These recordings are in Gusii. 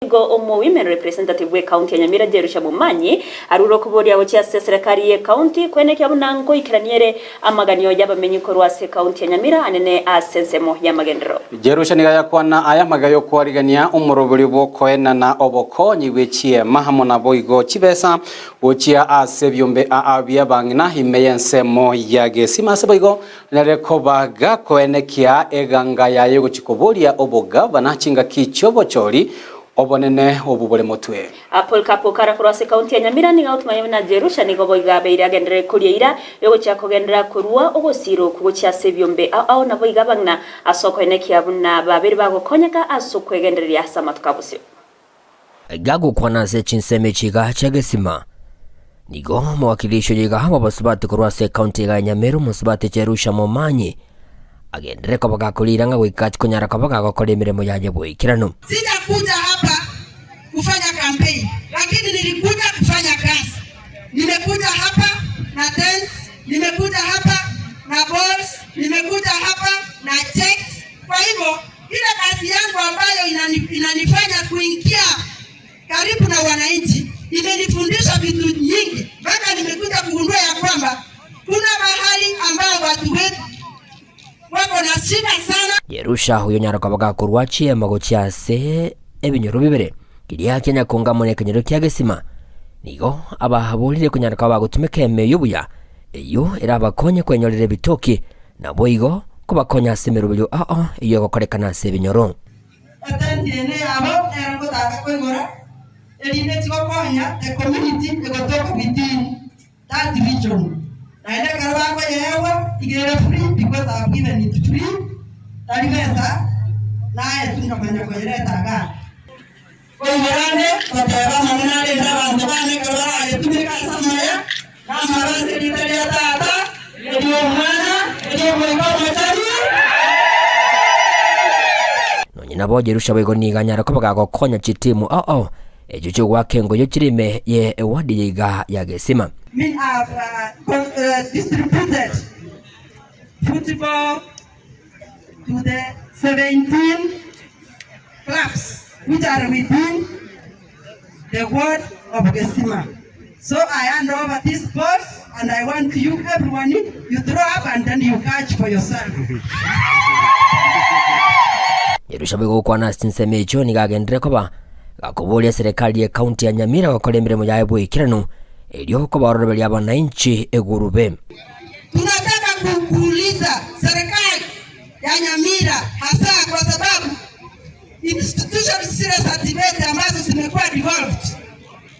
nigo omo Women Representative bwe county ya Nyamira Jerusha Momanyi arure okoboria gochia ase eserekari ye county koenekia buna nkoikerania ere amaganio y'abamenyi korwa ase county ya Nyamira anene ase ensemo y'amagenderero. Jerusha nigo ayakwana aya amagega y'okwarigania omoroberi bw'okoenana obokonyi bwe chiema amo naboigo chibesa gochia ase ebiombe aa bi'abang'ina ime y'ensemo ya Gesima ase boigo Nere koba gakoenekia eganga yaye gochia koboria obogavana chingaki chi'obochori obonene obwo bore motwe. Polycarp Okara korwa ase ekaunti ya Nyamira nigo agotumanya buna Jerusha nigo boigo abeire agenderere koria eira yogochia kogenderera korua ogosiira okwo gochia ase ebiombe ao ao naboigo abang'ina ase okoenekia buna babeire bagokonyeka ase okwegendereria ase amatuko a bosio. Gagokwana ase chinsemo echi iga chia gesima, nigo omowakilishi oyo iga bw'abasubati korwa ase ekaunti iga ya Nyamira omosubati Jerusha Momanyi agenderere koba gakoriira ng'a goika tikonyara koba gagokora emeremo yaye boikeranu. Sijakuja hapa kufanya campaign, lakini nilikuja kufanya kazi. Nimekuja hapa na tents, nimekuja hapa na balls, nimekuja hapa na checks. Kwa hivyo ile kazi yangu ambayo inani, inanifanya kuingia karibu na wananchi imenifundisha vitu nyingi, mpaka nimekuja kugundua ya kwamba kuna mahali ambao watu wetu wako na shida sana. Jerusha oyo onyare koba gakorwa chiema gochia ase ebinyoro bibere, keria kia Nyakongo amo nekenyoro kia Gesima, nigo ababorire konyara koba bagotumeka emeyio buya, eyio erabakonye kwenyorera ebitoki, Naboigo kobakonya ase emeroberio ao eyio egokorekana ase ebinyoro. Etenti ene yabo nero ngotaka koigora, erinde chigokonya the community egotoka within that region. Naende ekero bakoyeegwa iga ere free because I have given it free, tari besa naetwe nkamanya koyereta igaa. Koigorane goteba amang'ana arende abanto baane ekero barayetumeke ase amaya, na amabe ase erieta ria Tata, eri'Omwana, eri'Omoika Omochenu. Nonye nabo Jerusha boigo nigo anyare koba gagokonya chitimu ao ao echio chi'ogoaka engoyo chire ime ye ewadi yaiga ya Gesima. Mean have distributed football to the 17 clubs which are within the ward of Gesima. So I hand over these balls and I want you everyone you throw up and then you catch for yourself. Jerusha boigo gokwana ase chinsemo echio nigo agenderere koba gakoboria eserekari ye county ya Nyamira gokora emeremo yaye boikeranu erio kobaoroberia abananchi egurube. Tunataka kuuliza serikali ya Nyamira hasa kwa sababu institutions zile za TVET ambazo zimekuwa devolved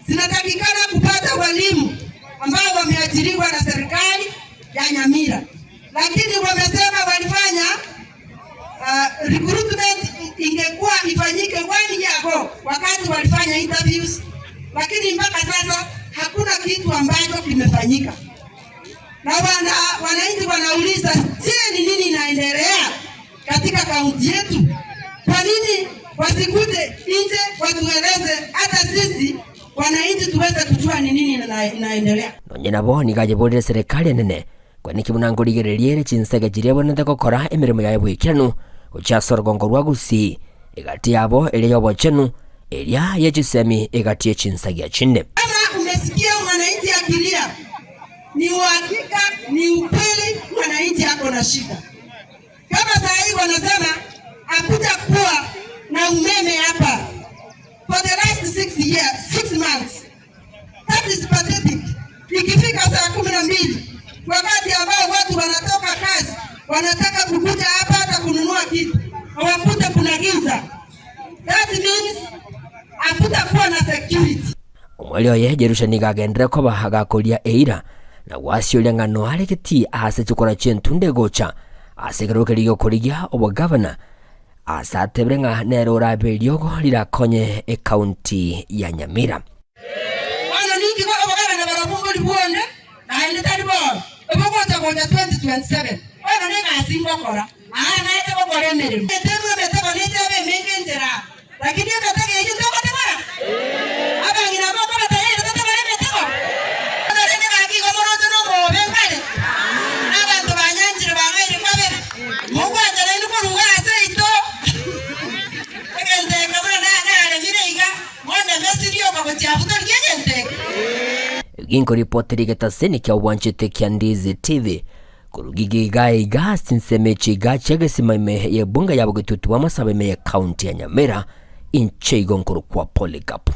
zinatakikana kupata walimu ambao wameajiriwa na serikali ya Nyamira, lakini wamesema walifanya recruitment ingekuwa ifanyike one year ago wakati walifanya interviews, lakini mpaka sasa hakuna kitu ambacho kimefanyika na wana, wananchi wanauliza, je, ni nini inaendelea katika kaunti yetu? Kwa nini wasikuje nje watueleze, hata sisi wananchi tuweze kujua ni nini inaendelea. Nonye nabo nigo ayeborire serikali enene, Kwaneki buna nkorigereria ere chinsege chiria ebwenerete gokora emeremo yaye boikeranu gochia ase orogongo rwa Gusii, egati yabo eria y'obochenu, eria ye chisemi egati ye chinsagia chinde. Kama umesikia mwananchi akilia ni uhakika, ni ukweli, mwananchi ako na shida. Kama saa hii wanasema hakuja kuwa na umeme hapa for the last 6 years, 6 months. That is pathetic. Ikifika saa 12 wakati ambao watu wanatoka kazi wanataka kukuja hapa hata kununua kitu hawakute kuna giza. That means hakutakuwa na security. Omweri oye Jerusha nigo agenderere koba agakoria eira, na gwasioria ng'a noare getii aase chikora chi'entunda egocha ase ekerogo keria gi'okorigia obogavana, ase atebire ng'a nere orabe eriogo rirakonye ekaunti ya Nyamira. Bono ninki obogabana barobwo mbori bwonde, naende tari bono, obogocha gocha 2027. Bono negasi ngokora, aa nache gokora emeremo. Eterwe emetego neche ebe emenge enchera aa, lakini emetego eyio ntogotegora? Abang'ina mokoba tayari totebore emetego? Bono rende gaki igo moroche nomobe nkare, na abanto banyanchire bang'aire kabere, mokwanchera inwe korwa iga ase oito. Egento eke buna naremire iga. Ginkoripotera egetaseni kia obwanchete kia Ndizi TV korwa Gigi iga iga ase ensemo echi iga chia egesima ime y'ebunga ya bogetutu bw'amasabo ime ye county ya Nyamira, inche igo nkorokwa Polycarp.